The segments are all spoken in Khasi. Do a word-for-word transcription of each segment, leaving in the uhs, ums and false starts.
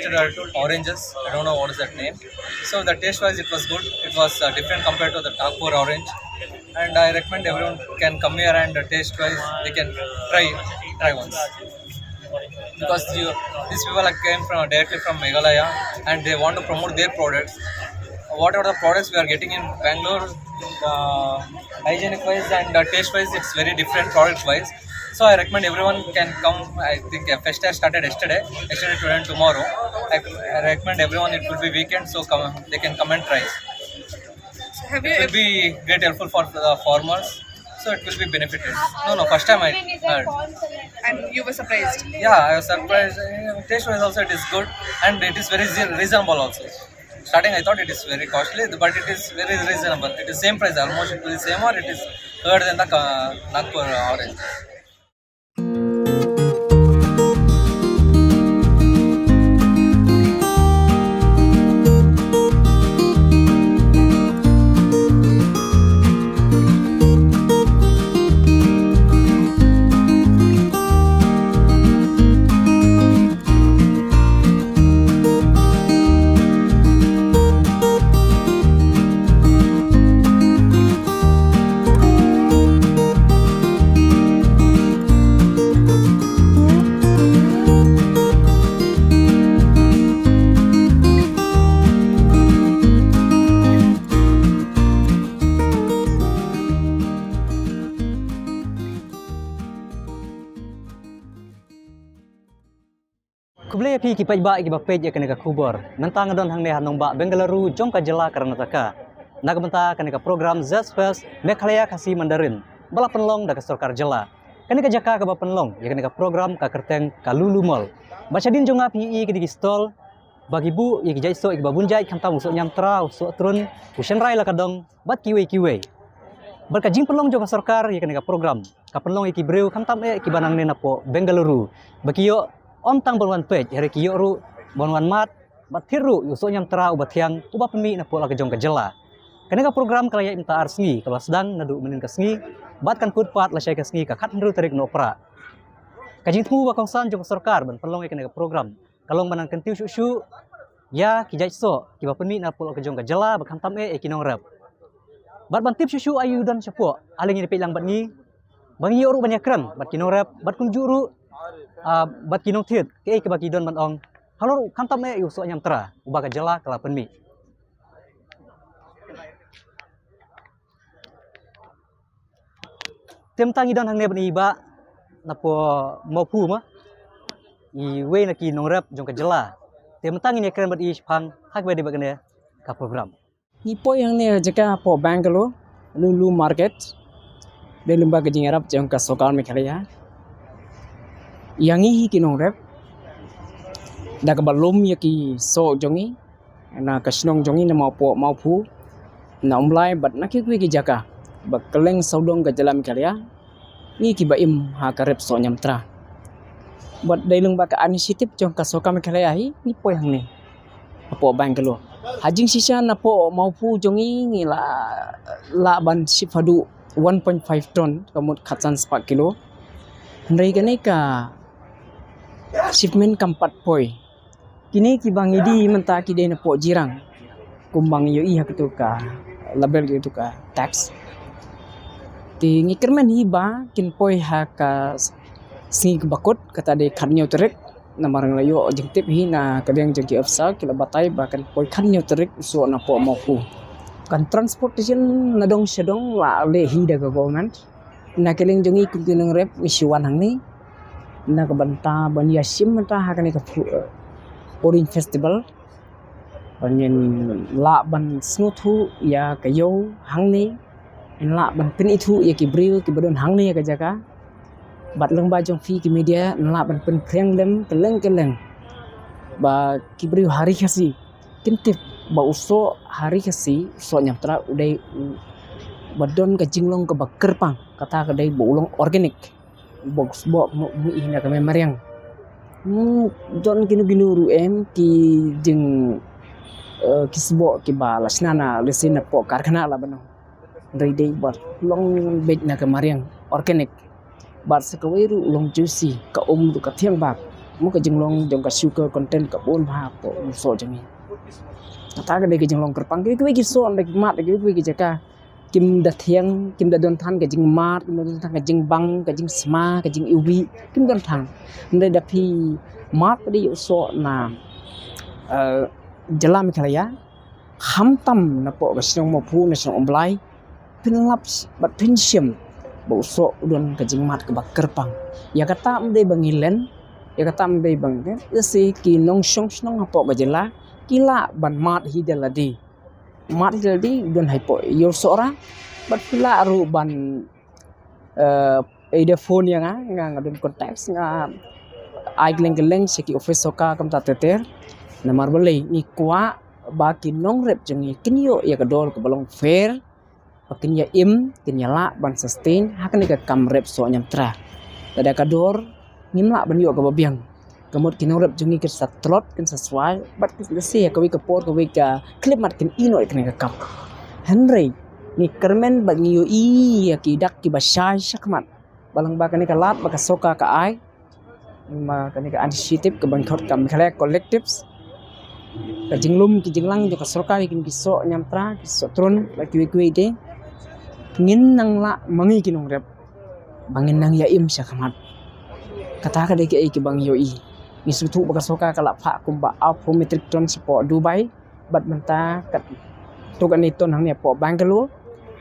There are two oranges. I don't know what is that name. So the taste wise, it was good. It was uh, different compared to the Nagpur orange. And I recommend everyone can come here and uh, taste wise, they can try try once. Because you, these people are came from directly from Meghalaya and they want to promote their products. Whatever the products we are getting in Bangalore, uh, hygienic wise and uh, taste wise, it's very different product wise. So I recommend everyone can come. I think uh, fest has started yesterday, yesterday, today, and tomorrow. I, I recommend everyone. It will be weekend, so come, they can come and try. Have It will be great helpful for the farmers. So it will be benefited. No, no, first time I heard. And you were surprised. Yeah, I was surprised. Uh, Taste wise also it is good and it is very re- reasonable also. Starting I thought it is very costly, but it is very reasonable. It is same price almost. It will be same or it is lower than the uh, Nagpur orange. Khublei ïa phi ki paidbah kiba peit ïa kane ka khubor. Mynta nga don hangne ha nongbah Bengaluru jong ka jylla Karnataka. Na ka bynta kane ka program Zest Fest Meghalaya Khasi Mandarin ba la pynlong da ka sorkar jylla. Kane ka jaka kaba pynlong ïa kane ka program ka kyrteng ka Lulu Mall. Ba shadien jong nga phi ïohi kine ki stall ba ki buh ïa ki jait soh ïa kiba bun jait, khamtam u soh ñiamtra, u soh trun, u shynrai la ka dong bad kiwei kiwei. Bad ka jingpynlong jong ka sorkar ïa kane ka program ka pynlong ïa ki briew khamtam eh kiba nangne napoh Bengaluru ba ki ïoh ym tang ban wan peit, hynrei ki ïoh ruh ban wan mad bad thied ruh ïa u soh ñiamtra uba thiang uba pynmih napoh la ka jong ka jylla. Kane ka program ka la ïaid mynta ar sngi, ka la sdang naduh mynnin ka sngi bad kan kut pat lashai ka sngi ka khathynriew tarik Nohprah. Ka jingthmu ba kongsan jong ka sorkar ban pynlong ïa kane ka program ka long ban nang kyntiew shuh shuh ïa ki jait soh kiba pynmih napoh la ka jong ka jylla bad khamtam eh ïa ki nongrep. Bad ban tip shuh shuh aïu don shapoh, ale ngin ïa peit lang bad ngi ba ngin ïoh ruh ban ïakren bad ki nongrep bad kumjuh ruh ah, bad ki nongthied kaei kaba ki don ban ong halor ruh khamtam eh ïa u soh ñiamtra uba ka jylla ka la pynmih. Te mynta ngi don hangne bad i Bah napoh Mawphu ma, iwei na ki nongrep jong ka jylla. Te mynta ngin ïakren bad i shaphang ha kaba ïadei bad kane ka program. Ngi poi hangne ha jaka hapoh Bangalore, Lulu Market. Dei lyngba ka jingïarap jong ka sorkar Meghalaya ïa ngi hi ki nongrep da kaba lum ïa ki soh jong ngi na ka shnong jong ngi na Mawphu, Mawphu, na Umlai bad na kiwei ki jaka ba kylleng sawdong ka jylla Meghalaya. Ngi kiba im ha ka rep soh ñiamtra. Bad dei lyngba ka initiative jong ka sorkar Meghalaya hi ngi poi hangne hapoh Bangalore. Ha jingshisha napoh Mawphu jong ngi ngi la lah ban ship haduh one point five ton, ka mut khatsan spah kilo. Hynrei kane ka shipment kam pat poi. Kine kiba ngi die mynta ki dei napoh Jirang. Kumba ngi ïohi ha katu ka label katu ka tax. Te ngi kyrmen hi ba kin poi ha ka sngi kaba kut, kata dei khathynñiew tarik. Namar nga la ïoh jingtip hi na ka liang jong ki officer, ki la batai ba kan poi khathynñiew tarik u soh napoh Mawphu. Kan transportation na dong sha dong la leh hi da ka government. Na ka liang jong ngi kum ki nongrep ngi shu wan hangne na ka bynta ban ïashim bynta ha kane ka fu-, Orange Festival. Ba ngin lah ban sngewthuh ïa ka ïew hangne, ngin lah ban pynithuh ïa ki briew kiba don hangne ha ka jaka. Bad lyngba jong phi ki media ngin lah ban pynphriang lem kylleng kylleng ba ki briew ha Ri Khasi kin tip ba u soh ha Ri Khasi, u soh ñiamtra u dei uba don ka jinglong kaba kyrpang, kata ka dei ba u long organic. Ba u sboh mo mo i na ka mei mariang. Hmm, don kino kino ruh em ki jing eh, ki sboh kiba la shna na lehse napoh karkhana la bynong. Dei dei ba long beit na ka mariang organic. Bad sa kawei ruh long juicy, ka um ruh ka thiang bak. mo ka jinglong jong ka sugar content ka bun bha hapoh u soh jong ngi. Kata ka dei ka jinglong kyrpang, kiwei kiwei ki soh, da ki mad, da kiwei kiwei ki jaka kim da thiang, kim da don than ka jingmad, kim da don than ka jingbang, ka jingsma, ka jingiwbih, kim don than. Hynrei da phi mad pat ïa u soh na, eh, jylla Meghalaya, khamtam napoh ka shnong Mawphu, na shnong Umblai, phin lap bad phin shem ba u soh u don ka jingmad kaba kyrpang. Ïa kata ym dei ba ngi len, ïa kata ym dei ba ngi len, ïa si ki nongshong shnong hapoh ka jylla ki lah ban mad hi da lade. Mad hi da lade, don hapoh ïa u Sohra, bad phi lah ruh ban, eh, ai da phone ïa nga, nga, nga don contact, nga ai kylleng kylleng sha ki office sorkar kumta ter ter. Namar balei? Ngi kwah ba ki nongrep jong ngi kin ïoh ïa ka dor kaba long fair, ba kin ïa im, kin ïa lah ban sustain ha kane ka kam rep soh ñiamtra. Lada ka dor ngim lah ban ïoh kaba biang, ka mut ki nongrep jong ngi kin sa tlot, kin sa swai, bad kin sa lehse ha kawei ka por, kawei ka khyllipmat kin ïeh noh ïa kane ka kam. Hynrei ngi kyrmen bad ngi ïohi ïa ki dak kiba shai shakhmat ba lyngba kane ka lad ba ka sorkar ka ai, ma kane ka initiative kaba ngi khot ka Meghalaya Collectives, ka jinglum ki jinglang jong ka sorkar ïa kine ki soh ñiamtra, ki soh trun, bad kiwei kiwei de, ngin nang lah ma ngi ki nongrep ba ngin nang ïa im shakhmat. Kata ka dei kaei kaba ngi ïohi. Ngi sngewthuh ba ka sorkar ka la phah kumba arphew metric ton shapoh Dubai, bad mynta katto katne ton hangne hapoh Bangalore.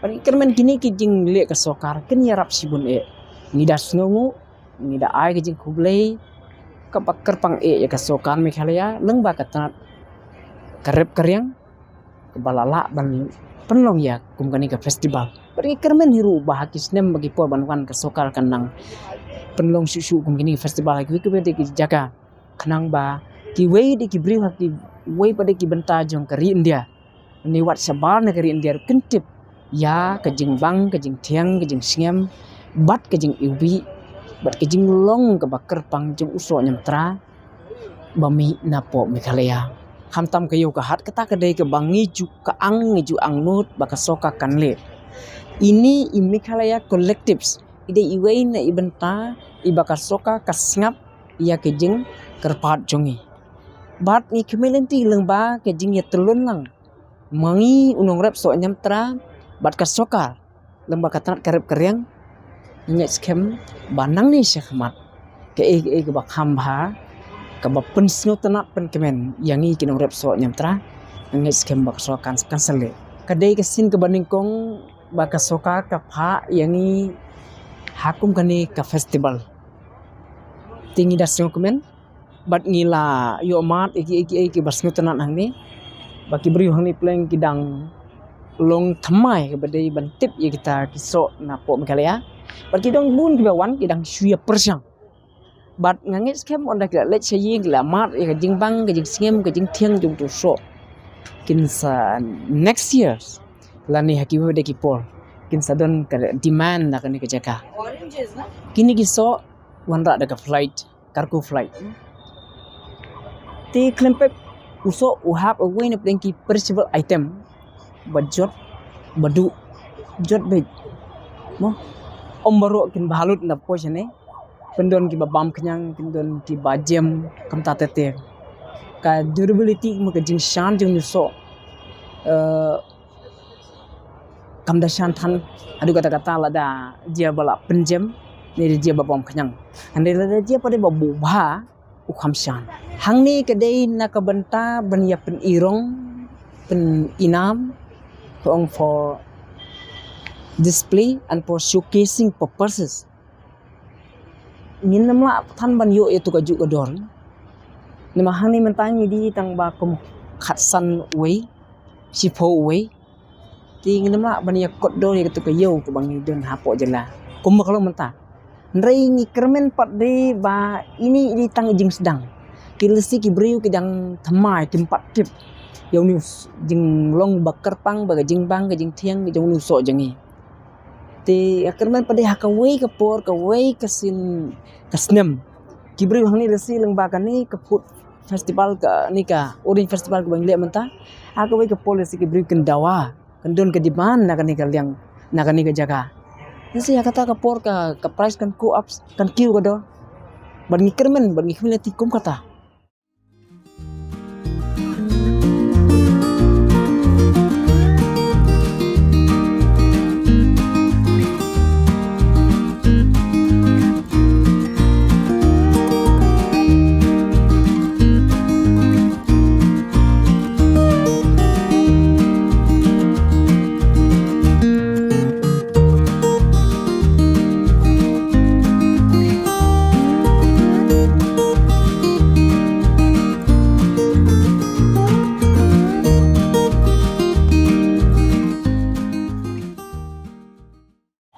Bad ngi kyrmen kine ki jingleh ka sorkar kin ïarap shibun eh. Ngi da sngewnguh, ngi da ai ka jingkhublei kaba kyrpang eh ïa ka sorkar Meghalaya lyngba ka tnat ka rep ka riang, kaba la lah ban pynlong ïa kum kane ka festival. Bad ngi kyrmen hi ruh ba ha ki snem ba ki por ban wan, ka sorkar kan nang pynlong shuh shuh kum kine ki festival ha kiwei kiwei de ki jaka, khnang ba kiwei de ki briew ha kiwei pat de ki bynta jong ka ri India, ne wat shabar na ka ri India ruh, kin tip ïa ka jingbang, ka jingthiang, ka jingsngem, bad ka jingiwbih, bad ka jinglong kaba kyrpang jong u soh ñiamtra ba mih napoh Meghalaya. Khamtam ka ïew ka hat, kata ka dei kaba ngi ju ka ang, ngi ju angnud ba ka sorkar kan leh. Ine i Meghalaya Collectives i dei iwei na i bynta iba ka sorkar ka sngap ïa ka jingkyrpad jong ngi. Bad ngi khmih lynti lyngba ka jingïatyllun lang ma ngi u nongrep soh ñiamtra bad ka sorkar, lyngba ka tnat ka rep ka riang. Ngi ngeit skhem ba nangne shakhmat, kaei kaei kaba kham bha, kaba pynsngewtynnat pynkmen ïa ngi ki nongrep soh ñiamtra, ngi ngeit skhem ba ka sorkar kan, kan sa leh. Ka dei ka sien kaba nyngkong ba ka sorkar ka phah ïa ngi ha kum kane ka festival. Te ngi da sngewkmen, bad ngi la ïoh mad ïa kiei kiei kiba sngewtynnat hangne, ba ki briew hangne pleng ki dang long thymmai kaba dei ban tip ïa kita ki soh napoh Meghalaya. Bad ki dang bun kiba wan, ki dang shu ïa pyrshang. Bad nga ngeit skhem ynda ki la leit sha ïing, ki la mad ïa ka jingbang, ka jingsngem, ka jingthiang jong uto u soh, kin sa, next year lane ha kiwei de ki por, kin sa don ka demand na kane ka jaka. Kine ki soh wanrah da ka flight, cargo flight. Te khlem pep, u soh u hap uwei na pdeng ki perishable item ba jot, ba duh, jot beit, mo. Ym baroh kin bha lut na poi shane. Kin don kiba bam khñiang, kin don kiba jem, kumta ter ter. Ka durability, mo, ka jingshan jong u soh, eh, kam da shan than haduh katta katta lada jia ba la pynjem ne da jia ba bam khñiang. Hynrei lada jia pat de ba buh bha, u kham shan. Hangne ka dei na ka bynta ban ïa pynirong, pynïnam, ka ong for display and for showcasing purposes. Ngin ym lah than ban ïoh ïa uto ka juh ka dor. Namar hangne mynta ngi dei tang ba kum khatsan wei, shiphew wei. Te ngin ym lah ban ïa kot dor ïa kato ka ïew kaba ngi don hapoh jylla kumba ka long mynta. Hynrei ngi kyrmen pat de ba ine i dei tang i jingsdang. Ki lehse ki briew ki dang thymmai, kim pat tip ïa une u s-, jinglong ba kyrpang, ba ka jingbang, ka jingthiang jong une u soh jong ngi. Te nga kyrmen pat de ha kawei ka por, kawei ka sien, ka snem, ki briew hangne lehse lyngba kane ka food festival, kane ka Orange Festival kaba ngi leh mynta, ha kawei ka por lehse ki briew kin dawa, kin don ka demand na kane ka liang, na kane ka jaka. Lehse ha kata ka por ka, ka price kan go up, kan kiew ka dor. Bad ngi kyrmen, bad ngi kyrmen lynti kum kata.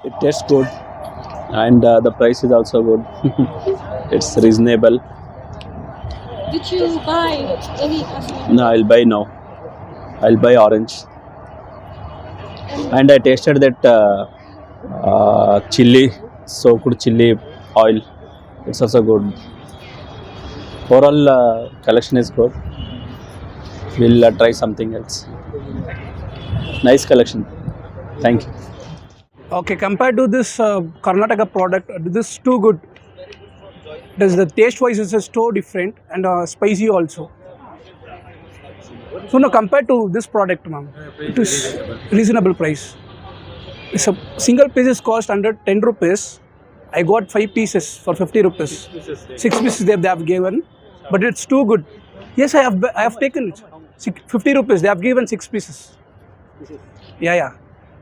It tastes good and uh, the price is also good. It's reasonable. Did you buy any? No, I'll buy now. I'll buy orange. And I tasted that uh, uh, chili, soaked chili oil. It's also good. Overall uh, collection is good. We'll uh, try something else. Nice collection. Thank you. Okay, compared to this uh, Karnataka product, uh, this is too good. It is the taste wise is so different and uh, spicy also. So now compared to this product, ma'am, it is reasonable price. It's a single piece is cost under ten rupees. I got five pieces for fifty rupees. Six pieces they, they have given, but it's too good. Yes, I have I have taken it. Six, fifty rupees. They have given six pieces. Yeah, yeah.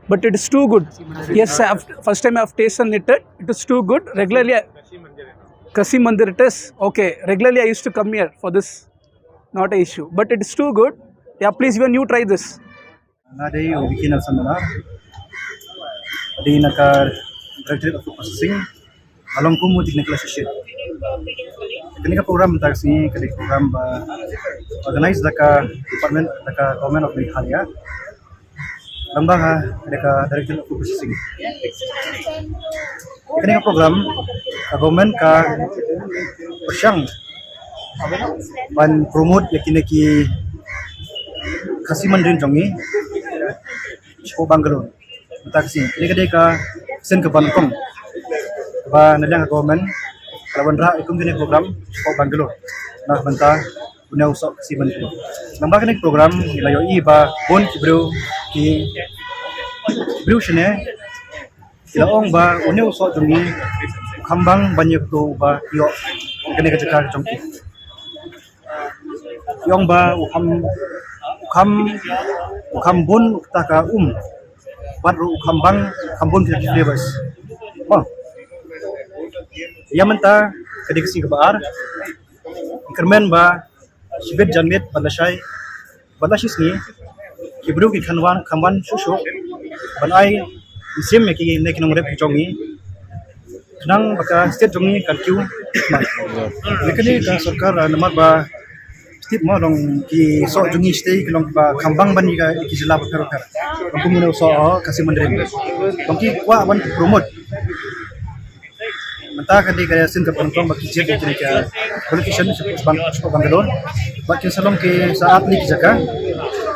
But it is too good. Yes, I have, first time I have tasted it. It is too good. Regularly, I, Kasi Mandir it is. Okay. Regularly, I used to come here for this. Not an issue. But it is too good. Yeah, please, even you try this. Nga dei u Vicky Nelson Miller. Dei na ka Directorate of Food Processing. Along kum u Technical Associate. Kane ka program mynta ka sngi ka dei program ba organize da ka department, da ka Government of Meghalaya. Lem bad ka, da ka Directorate of Food Processing. Kane ka program ka government ka pyrshang ban promote ïa kine ki Khasi Mandarin jong ngi shapoh Bangalore. Mynta ka sngi kane ka dei ka sien kaba nyngkong ba na liang ka government ka la wanrah ïa kum kine ki program shapoh Bangalore. Na ka bynta une u soh Khasi Mandarin. Lem bad kane ka program ngi la ïohi ba bun ki briew, ki briew shane ki la ong ba une u soh jong ngi u kham bang ban ïa kito ba ïoh kane ka jaka jong ki. Ki ong ba u kham, u kham, u kham bun kata ka um bad ruh u kham bang, u kham bun kita ki flavors. Mo, ïa mynta ka dei ka sngi kaba ar. Kyrmen ba shibit janmiet bad lashai bad lashisngi ki briew ki kham wan, kham wan shuh shuh ban ai mynsiem ïa kine ki nongrep ki jong ngi khnang ba ka state jong ngi kan kiew. Ïa kane ka sorkar, ah, namar ba state mo long ki soh jong ngi state ki long ba kham bang ban ïa ki jylla bapher bapher. Kum une u soh Khasi Mandarin. Long ki kwah ban promote. Mynta ka dei ka sien kaba nyngkong ba ki jied ïa kine ki location shapoh Bang-, shapoh Bangalore. Bad kin sa long ki sa add ne ki jaka.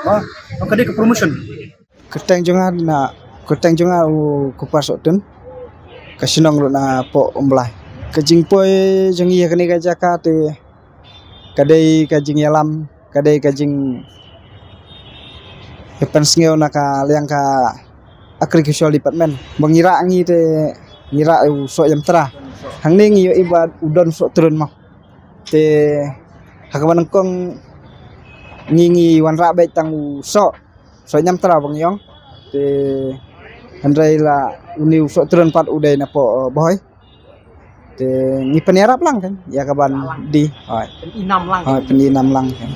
Ba, ba ka dei ka promotion. Kyrteng jong nga na, kyrteng jong nga u Kupar Sohtun. Ka shnong ruh na poh Umblai. Ka jingpoi jong ngi ïa kane ka jaka te ka dei ka jingïalam, ka dei ka jingïapynsngew na ka liang ka Agricultural Department. Ba ngi rah ngi te ngi rah u soh ïamtra. Hangne ngi ïohi ba u don soh trun mo. Te ha kaba nyngkong ngi ngi wanrah beit tang u soh, soh ïamtra ba ngi ong. Te hynrei la une u soh trun pat u dei na poh, eh, Bhoi. Te ngi pynïarap lang kan ïa kaban dei. Hooid. Pynïarap lang. Hooid, pynïarap lang kan.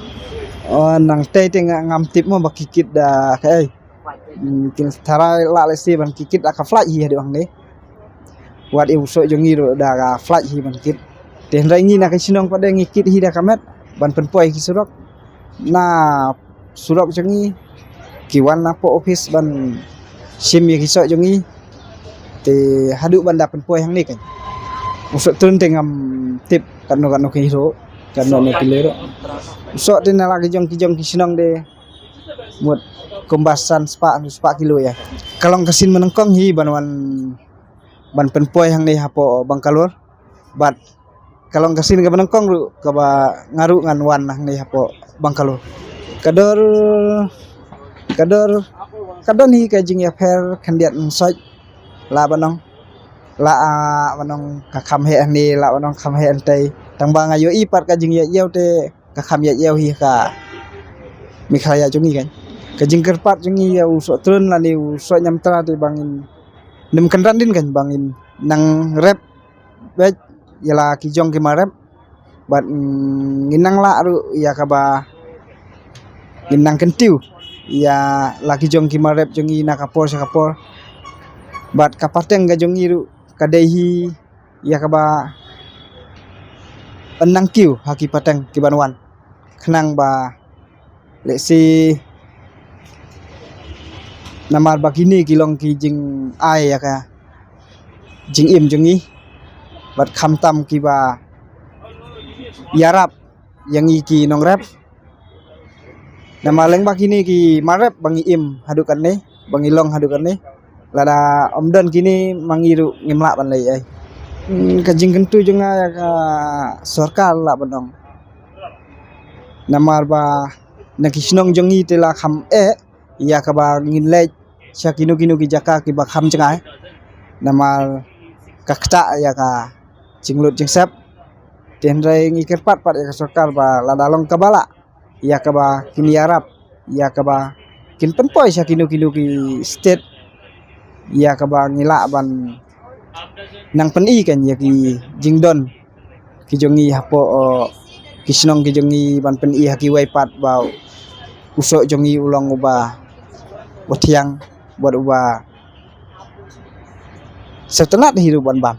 Oh, nangta te nga ngam tip mo ba ki kit da kaei. Hmm, kin tharai la lehse ban ki kit da ka flight hi haduh hangne. Wat ïa u soh jong ngi ruh da ka flight hi ban kit. Te hynrei ngi na ka shnong pat de ngi kit hi da ka met ban pynpoi ki surok. Na surok jong ngi ki wan na poh office ban shim ïa ki soh jong ngi. Te haduh ban da pynpoi hangne kan. U soh trun te ngam tip katno katno ki ruh, katno katno ki leh ruh. U soh te na la ki jong ki jong ki shnong de mut kumba san spah, spah kilo ïa. Ka long ka sien ba nyngkong hi ban wan ban pynpoi hangne hapoh Bangalore. Bad ka long ka sien kaba nyngkong ruh kaba nga ruh ngan wan hangne hapoh Bungalow. Ka dor, ka dor, ka don hi ka jingïapher khyndiat nsoit, lah ban ong, lah, ah, ban ong ka kham heh hangne, lah ban ong kham heh hangtai. Tang ba nga ïohi pat ka jingïaid ïew te ka kham ïaid ïew hi ha ka Meghalaya jong ngi kan. Ka jingkyrpad jong ngi ïa u Sohtron lane u Sohniamtra te ba ngin nym kynran dien kan, ba ngin nang rep beit ïa la ki jong ki mar rep. Bad, mm, ngin nang lah ruh ïa kaba ngin nang kyntiew ïa la ki jong ki mar rep jong ngi na ka por sha ka por. Bad ka pateng ka jong ngi ruh ka dei hi ïa kaba yn nang kiew ha ki pateng ki ban wan. Khnang ba lehse namar ba kine ki long ki jingai ïa ka jingim jong ngi. Bad khamtam kiba ïarap ïa ngi ki nongrep. Namar lyngba kine ki mar rep ba ngi im haduh katne, ba ngi long haduh katne. Lada ym don kine ma ngi ruh ngim lah ban leh ei. Hmm, ka jingkyntu jong nga ïa ka sorkar lah ban ong. Namar ba na ki shnong jong ngi te la kham eh ïa kaba ngin leit sha kino kino ki jaka kiba kham jngai. Namar ka ktah ïa ka jinglut jingsep. Te hynrei ngi kyrpad pat ïa ka sorkar ba lada long kaba lah ïa kaba kin ïarap, ïa kaba kin pynpoi sha kino kino ki state, ïa kaba ngi lah ban nang pyni kan ïa ki jingdon ki jong ngi hapoh, eh, ki shnong ki jong ngi, ban pyni ha kiwei pat ba u Soh jong ngi u long uba, uba thiang bad uba sngewtynnat hi ruh ban bam.